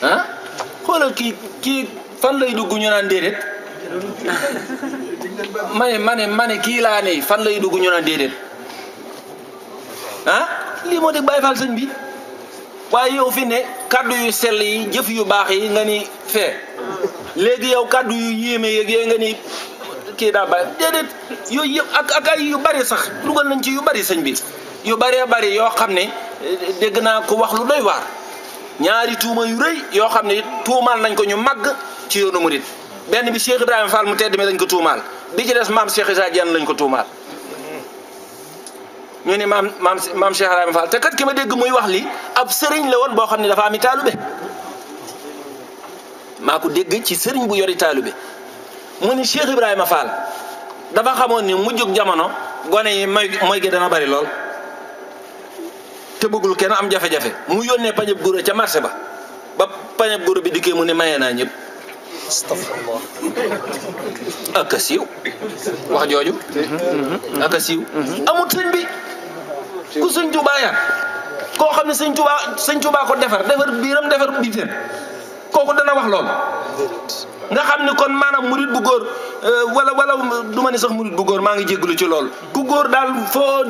ah xoolal kii fan lay dugg ñu naan déedéet ma ne kii laa ne fan lay dugg ñu naan déedéet ah lii moo dégg Baye Fall sëñ bi waaye yow fi ne kaddu yu sell yi jëf yu baax yi nga ni fee léegi yow kaddu yu yéeme yeeg yooyu nga ni kii daa bàyyi déedéet yooyu yëpp ak ay yu bari sax dugal nañ ci yu bari sëñ bi yu bëree bari yoo xam ne dégg naa ko wax lu doy waar ñaari tuuma yu rëy yoo xam ne tuumaal nañ ko ñu màgg ci yoonu murit benn bi Cheikh Ibrahima Fall mu tedd mi lañ ko tuumaal bi ci des maam Cheikh Issa Diène lañ ko tuumaal ñu ne maam Cheikh Ibrahima Fall te kat ki ma dégg muy wax li ab sëriñ la woon boo xam ne dafa ami taalube maa ko dégg ci sëriñ bu yori taalube mu ni Cheikh Ibrahima Fall dafa xamoon ni mujjug jamono gone yi mooy gi dana bari lool te bëggul kenn am jafe-jafe mu yónnee pañeb guro ca marché ba pañeb guro bi dikkee mu ne maye naa ñëpp astafurlah ak a siiw wax jooju ak a siiw amut sëñ bi ku sëñ Tuubaa yar koo xam ne sëñ Tuubaa ko defar biiram defar biitam kooku dana wax lool nga xam ni kon maanaam murit bu góor wala du ma ne sax murit bu góor maa ngi jégalu ci lool ku góor daal foo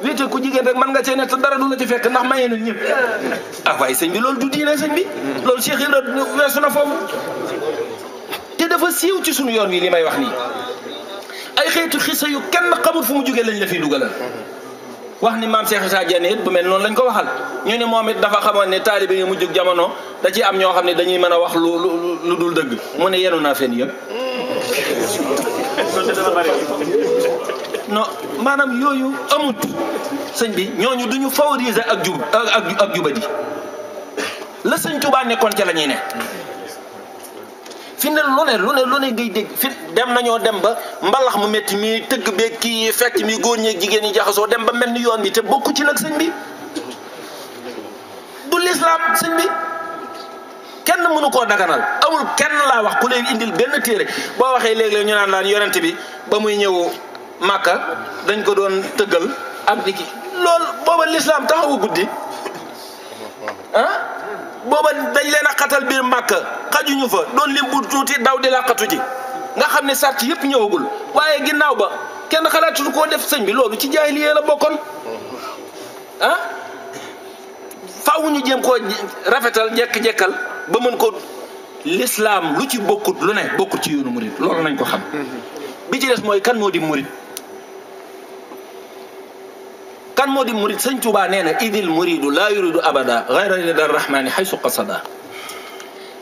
wéete ku jigéen rek mën nga cee ne te dara du la ci fekk ndax mayee na ñëpp ah waaye sëñ bi loolu du diine sëñ bi loolu Cheikh Ibrahima weesu na foofu te dafa siiw ci sunu yoon wi li may wax nii ay xeetu xisa yu kenn xamul fu mu jógee lañ la fiy dugalal wax ni maam Cheikh Issa Diène it bu mel noonu lañ ko waxal ñu ne moom it dafa xamoon ne taalibe yi mu jóg jamono da ciy am ñoo xam ne dañuy mën a wax lu dul dëgg mu ne yenu naa fen yëpp non maanaam yooyu amut sëñ bi ñooñu duñu favoriser ak jubadi la sëñ Tuubaa nekkoon ca la ñuy ne fi ne lu ne ngay dégg fi dem nañoo dem ba mbalax mu métti mi tëgg beeg kii fekk mi góor ñeeg jigéen ñi jaxasoo dem ba mel ni yoon bi te bokku ci nag sëñ bi du lislaam sëñ bi kenn mënu koo daganal amul kenn laa wax ku leen indil benn téere boo waxee léeg-léeg ñu naan laan yonent bi ba muy ñëw Màkka dañ ko doon tëggal ak di ki loolu booba lislaam taxawu guddi ah booba dañ leen a xatal biir Màkka xajuñu fa doon lim bu tuuti daw di làqatu ji nga xam ne sart yëpp ñëwagul waaye ginnaaw ba kenn xalaatu koo def sëñ bi loolu ci jaahiliya la bokkoon ah faaw ñu jéem koo rafetal jekk-jekkal ba mën ko lislaam lu ci bokkut lu ne bokkut ci yoonu murit loolu nañ ko xam bi ci des mooy kan moo di murit kan moo di murit sëñ Tuubaa nee na idil muridu laa yuridu abada gayra rida rahmani xaysu qasada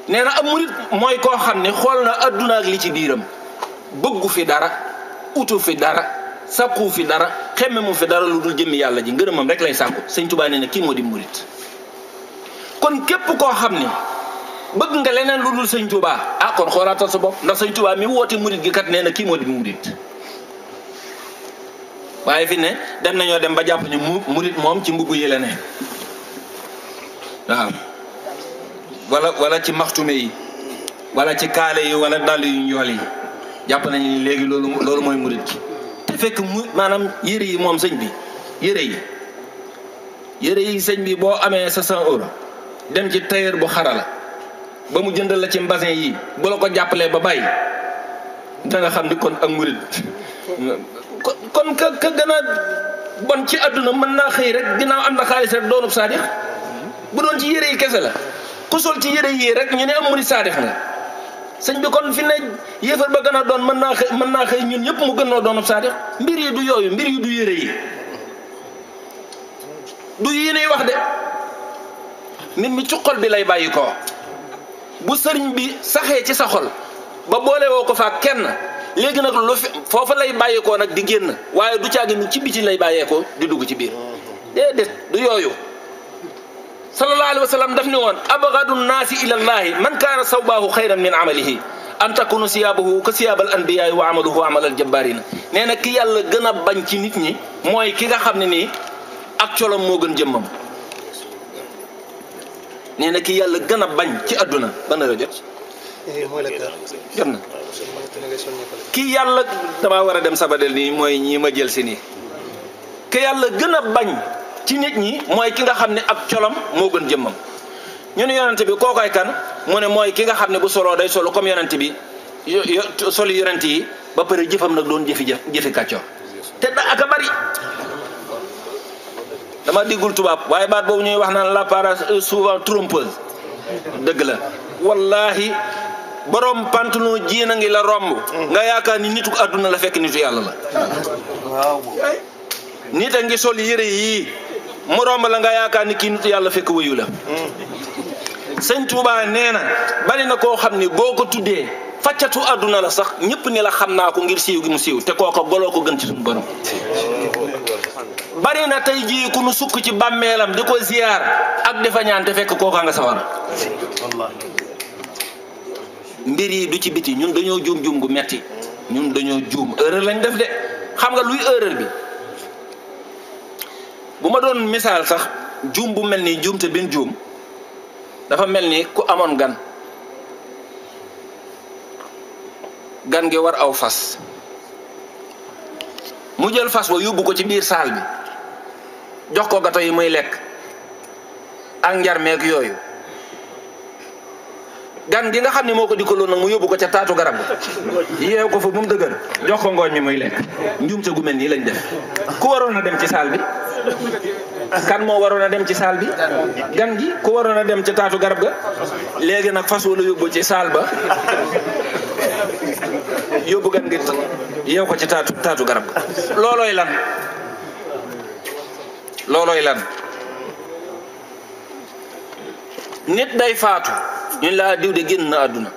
nee na ab murit mooy koo xam ne xool na adduna ak li ci biiram bëggu fi dara utu fi dara sàkku fi dara xemme mu fi dara lu dul jëmmi yàlla ji ngërëmam rek lay sàkku sëñ Tuubaa nee na kii moo di murit kon képp koo xam ne bëgg nga leneen lu dul sëñ Tuubaa ah kon xoolaatal sa bopp ndax sëñ Tuubaa mi woote murit gi kat nee na kii moo di murit waaye fi ne dem nañoo dem ba jàpp ni murit moom ci mbubb yi la ne waaw wala ci maxtume yi wala ci kaale yi wala dàll yu njool yi jàpp nañu ni léegi loolu mooy murit gi te fekk maanaam yére yi moom sëñ bi yére yi sëñ bi boo amee sa 100 euros dem ci tailleur bu xarala ba mu jëndal la ci mbasin yi bu la ko jàppalee ba bàyyi da nga xam ni kon ak murit kon ka gën a bon ci àdduna mën naa xëy rek ginnaaw am na xaalis rek doonub saadix bu doon ci yére yi kese la ku sol ci yére yi rek ñu ne am murit saadix nga sëñ bi kon fi ne yéefar ba gën a doon mën naa xëy ñun ñëpp mu gën noo doonub saadix mbir yi du yooyu mbir yi du yére yi du yi nuy wax de nit mi ci xol bi lay bàyyi ko bu sëriñ bi saxee ci sa xol ba boole woo ko fa kenn léegi nag lu fi foofa lay bàyyeekoo nag di génn waaye du caagi ni ci biti lay bàyyeekoo di dugg ci biir déedéet du yooyu sallallahu alayhi wa sallam daf ni woon abgadu nnaasi ila llahi man kaana sawbaahu xayran min amalihi an takunu siyaabahu ka siyaabal anbiyaai wa amaluhu amalal jabbaarina nee na ki yàlla gën a bañ ci nit ñi mooy ki nga xam ne nii ak colom moo gën jëmmam nee na ki yàlla gën a bañ ci àdduna ban la jot jot na kii yàlla damaa war a dem sabadel nii mooy ñii ma jël si nii ki yàlla gën a bañ ci nit ñi mooy ki nga xam ne ak colom moo gën jëmmam ñu ne yonent bi kookoy kan mu ne mooy ki nga xam ne bu soloo day solo comme yonent bi soli yonent yi ba pare jëfam nag doon jëfi kàccoor te da aka bari dama diggul tubaab waaye baat boobu ñuy wax naan l'apparence souvent trompeuse dëgg la wallahi borom pantalon jiina ngi la romb nga yaakaar ni nitu àdduna la fekk nitu yàlla la waaw nit a ngi sol yére yii mu romb la nga yaakaar ni kii nitu yàlla fekk wëyu la sëñ Tuubaa nee na bari na koo xam ni boo ko tuddee faccatu àdduna la sax ñëpp ni la xam naa ko ngir siiw gi mu siiw te kooko goloo ko gën ci suñu borom bari na tey jii ku nu sukk ci bàmmeelam di ko ziyaar ak defa ñaan te fekk kooka nga sawar mbir yi du ci biti ñun dañoo juum gu metti ñun dañoo juum erreur lañ def de xam nga luy erreur bi bu ma doon misaal sax juum bu mel nii juum te benn juum dafa mel ni ku amoon gan gi war aw fas mu jël fas wa yóbbu ko ci biir saal bi jox ko gato yi muy lekk ak njarmeeg yooyu gan gi nga xam ne moo ko dikkaloon nag mu yóbbu ko ca taatu garab yeew ko fa bu mu dëgër jox ko ngooñ mi muy lekk njuumte gu mel nii lañ def ku waroon a dem ci saal bi kan moo waroon a dem ci saal bi gan gi ku waroon a dem ca taatu garab ga léegi nag fas wala yóbbu ci saal ba yóbbu gan gi yeew ko ci taatu garab ga loolooy lan nit day faatu ñu laa diw de génn na àdduna